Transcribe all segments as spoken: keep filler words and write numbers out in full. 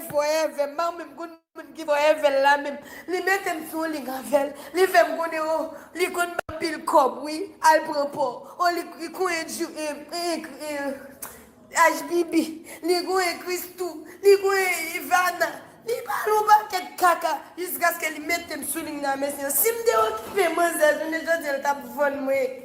forever, m pa menm konn moun ki forever la menm. Li mete m sou yon lig avè l. Li fè m konnen, o, li konn ban m pil kòb, wi. Al pran pò. O, li, li konn Ju-, e, e, e, H B B. Li konn Christoo. Li konn Ivana. Li pale yon pakèt kaka jiskaske li mete m sou lig nan, mesye. Si m te okipe manzè, jounen jodi a, l t ap vann mwen.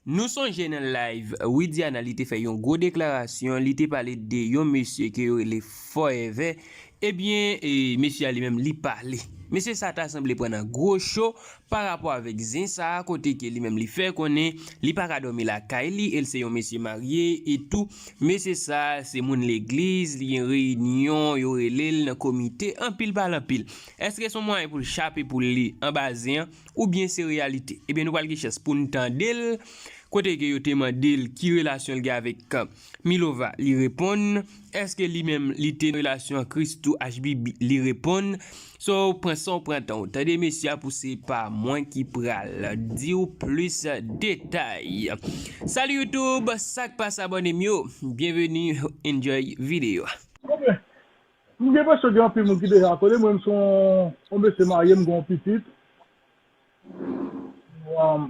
Nou sonje nan live Widiana, li te fè yon gwo deklarasyon, li te pale de yon mesye ke yo rele Forever. Ebyen, e, mesye a li menm li pale. Mesye sa ta sanble pran nan gwo cho pa rapò avèk zen sa a, kote ke li menm li fè konnen li pa ka dòmi lakay li, e l se yon mesye marye e tou. Mesye sa a se moun legliz, li gen reyinyon, yo rele l nan komite, anpil pale anpil. Èske se yon mwayen pou l chape poul li anba zen an? Oubyen se reyalite? Ebyen, nou pral gen chans pou n tande l. Kote ke yo te mande l ki relasyon l gen avèk, uh, Milova, li reponn. Èske li menm li te nan relasyon ak Christoo, H B B, li reponn. So, pran san w pran tan w. Tande mesye a pou se pa mwen ki pral di w plis detay. Salut YouTube, sa k pase abòne m yo? Byenveni, enjoy videyo a. Ok. M gen enpresyon gen anpil moun ki deja konnen mwen, m se yon, yon mesye marye, m gen yon pitit. Um,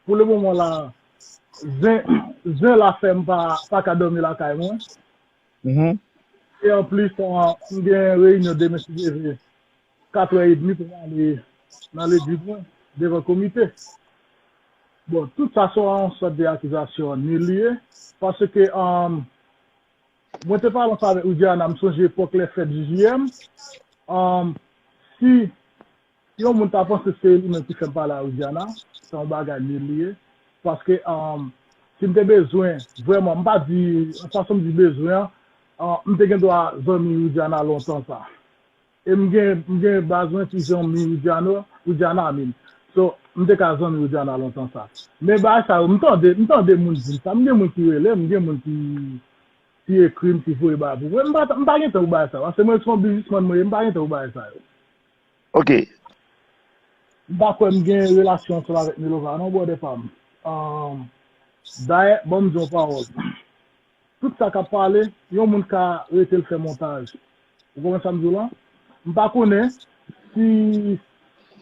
pou le moman la, zen, zen la fè m pa, pa ka dòmi lakay mwen. Mhm. E anplis, uh, m gen reyinyon demen si Dye vle, katrè edmi pou m ale nan legliz mwen, devan komite. Bon, tout sa se yon sòt de akizasyon nil li ye, paske, um, mwen te pale ansanm avèk Widiana, m sonje epòk lè fèt J J M. Um, si yon moun ta panse se li menm ki fè m pale a Widiana, se yon bagay nil li ye. Paske, um, si m te bezwen, vrèman, m pa di, fason m di bezwen an, um, m te gen dwa zanmi Widiana lontan sa. E m gen, m gen baz mwen ki zanmi Widiana, Widiana, I mean. So, m te ka zanmi Widiana lontan sa. Men bagay sa yo, m tande, m tande moun di m sa, m gen moun ki rele m, m gen moun ki, ki ekri m, ki voye bagay pou mwen. M pa, m pa gen tan pou bagay sa yo. Paske mwen se yon biznismann mwen ye, m pa gen tan pou bagay sa yo. Ok. M pa kwè m gen relasyon ansanm avèk Milova, non, brother pa m. Um, dayè, ban m di yon pawòl. Tout sa k ap pale, yon moun ka rete l fè montaj. Ou konprann sa m di w lan? M pa konnen si,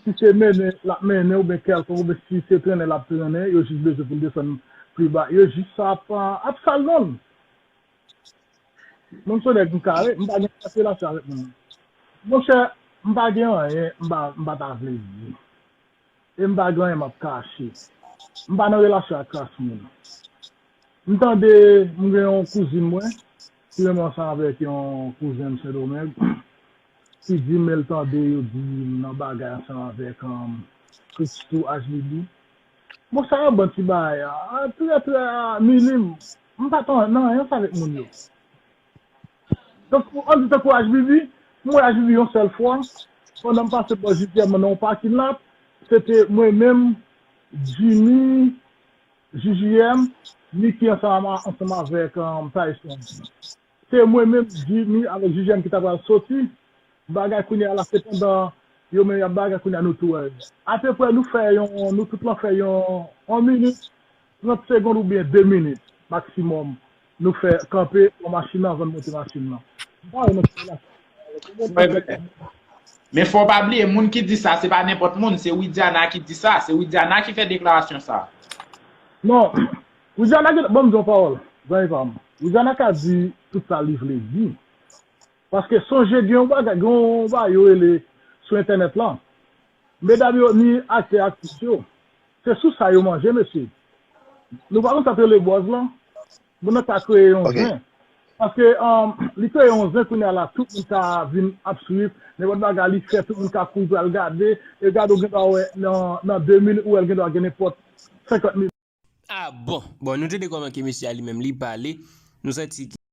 si se mennen l ap mennen oubyen kèlkonk, oubyen si se trennen l ap trennen, yo jis bezwen pou l desann pli ba. Yo jis ap, ap sal non l. Mwen se nèg m kare, m pa gen kèk relasyon avèk moun. Monchè, m pa gen anyen, m pa, m pa ta vle di. E m pa gen anyen m ap kache. M pa nan relasyon ak kras moun. M tande, m gen yon kouzin mwen, ki renmen ansanm avèk yon kouzen m Sendomeng, ki di m, men l tande yo di m nan bagay ansanm avèk, um, Christoo H B B. Bon, sa yon bann ti bagay, a, trè, trè, a, minim. M pa t nan anyen ansanm avèk moun yo. Donk, ann di tankou H B B, m wè H B B yon sèl fwa, pandan m pase bò J T M nan yon pakin la, se te mwen menm, Jimmy, J J M, Nicky ansanm, ansanm avèk, um, Tyson. Se mwen menm, Jimmy avèk J J M ki ta pral soti. Bagay kounye a la, se pandan yo menm y ap bagay kounye a, nou tou wè. Apeprè nou fè yon, nou tout lan fè yon, yon minit, trant segonn oubyen de minit maksimòm. Nou fè kanpe yon machin nan anvan n monte machin nan. M pa wè nan ki relasyon. Men fò w pa bliye, moun ki di sa, se pa nenpòt moun, se Widiana ki di sa, se Widiana ki fè deklarasyon sa. Non, Widiana, ban m di yon pawòl, zanmi pa m. Widiana ka di tout sa li vle di. Paske sonje gen yon bagay, gen yon bagay yo rele sou entènèt lan. Medam yo, ni aktè, aktris yo, se sou sa yo manje, mesye. Nou pa konn sa t rele buzz lan. Moun nan ka kreye yon zen. Paske, um, li kreye yon zen kounye a la, tout moun ka vin ap swiv, nenpòt bagay li fè, tout moun ka kouri pou al gade, e gade ou gen dwa wè nan, nan de minit, ou wè l gen dwa gen nenpòt senkant mil. Ah bon. Bon, nou tande kòman ke mesye a li menm li pale. Nou santi ke